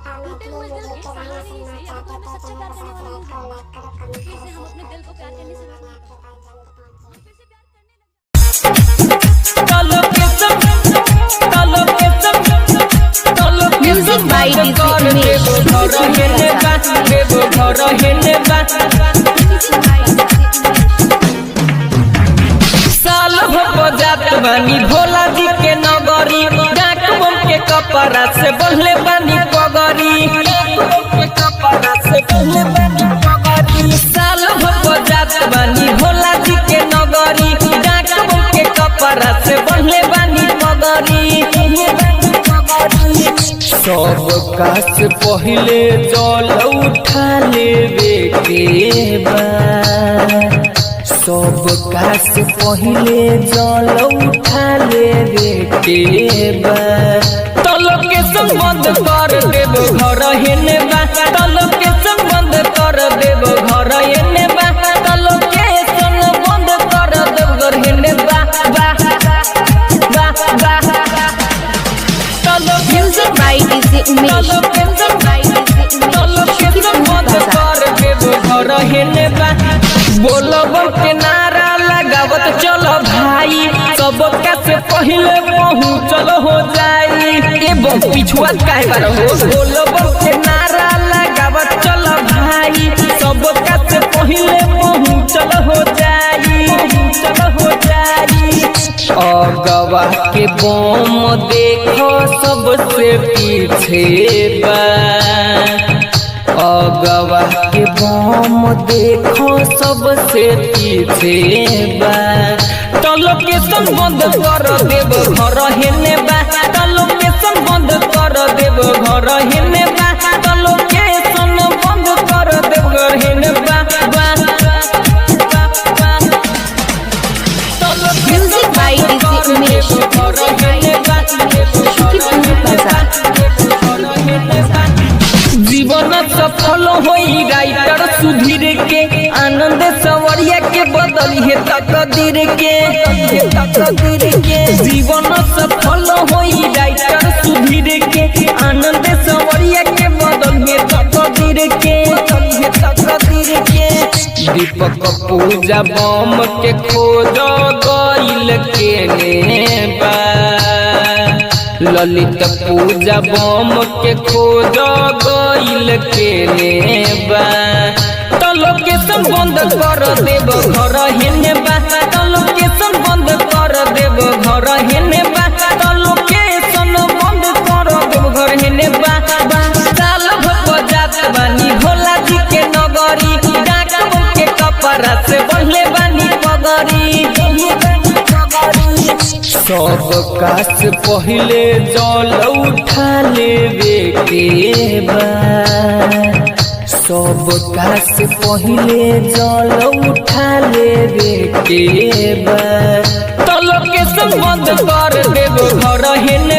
टूटे हुए दिल के सहारे ही सही, अगर कोई हमें सच्चा प्यार करने वाला मिल जाए, फिर से हम अपने दिल को प्यार करने से रोक नहीं पाते। हम फिर से प्यार करने लग Music by DJ Umesh. साल हो जात बानी भोला जी के नगरी, डाक बम के कपड़ा से बंधले बानी पगरी, डाक बम के कपड़ा से बंधले बानी पगरी। साल हो जात बानी भोला जी के नगरी, डाक बम के कपड़ा से बंधले बानी पगरी, बंधले बानी पगरी। सब कास पहिले जल उठा लेवे के बा, सब कास पहिले जल उठा लेवे के बा। तलक के संबंध कर देव घर हेने बा, तलक के संबंध कर देव घर हेने बा, तलक के संबंध कर देव घर हेने बा बा बा बा। तलक Music by DJ Umesh. Music by DJ Umesh. Shukipur Bazaar. बोलबम के नारा लगावत चलो भाई, सबका से पहिले पहुँचल हो जाई। ए बम पिछुआ काहे बार हो? बोलबम के नारा लगावत चलो भाई, सबका से पहिले पहुँचल हो जाई, पहुँचल हो जाई। अगवा के बम देखो सबसे पीछे बा, अगवा के बम देखो सबसे पीछे बा। तलोकेशन बंद कर देव घर हेने बा, तलोकेशन बंद कर देव घर हेने बा, तलोकेशन बंद कर देव घर हेने बा बा बा बा। Music by DJ Umesh. Music by DJ Umesh. Shukipur Bazaar. जीवन सफल होई राइटर सुधीर के, आनंद सवरिया के बदली है तकदीर के, तकदीर के। जीवन सफल होई राइटर सुधीर के, आनंद सवरिया के बदली है तकदीर के, बदली है तकदीर के। दीपक पूजा बम के खोज गइल के बा, ललित पूजा बम के खोज गइल के बा। तलोकेशन बंद कर देव घर हेने बा, तलोकेशन बंद कर देव घर हेने बा, तलोकेशन बंद कर देव घर हेने बा बा। साल भर जात बानी भोला जी के नगरी, डाक बम के कपड़ा से बंधले बानी पगरी, बंधले बानी पगरी। सब कास पहिले जल उठा लेवे के बा, सब कास पहिले जल उठा लेवे के बा। तलोकेशन बंद कर देव घर हेने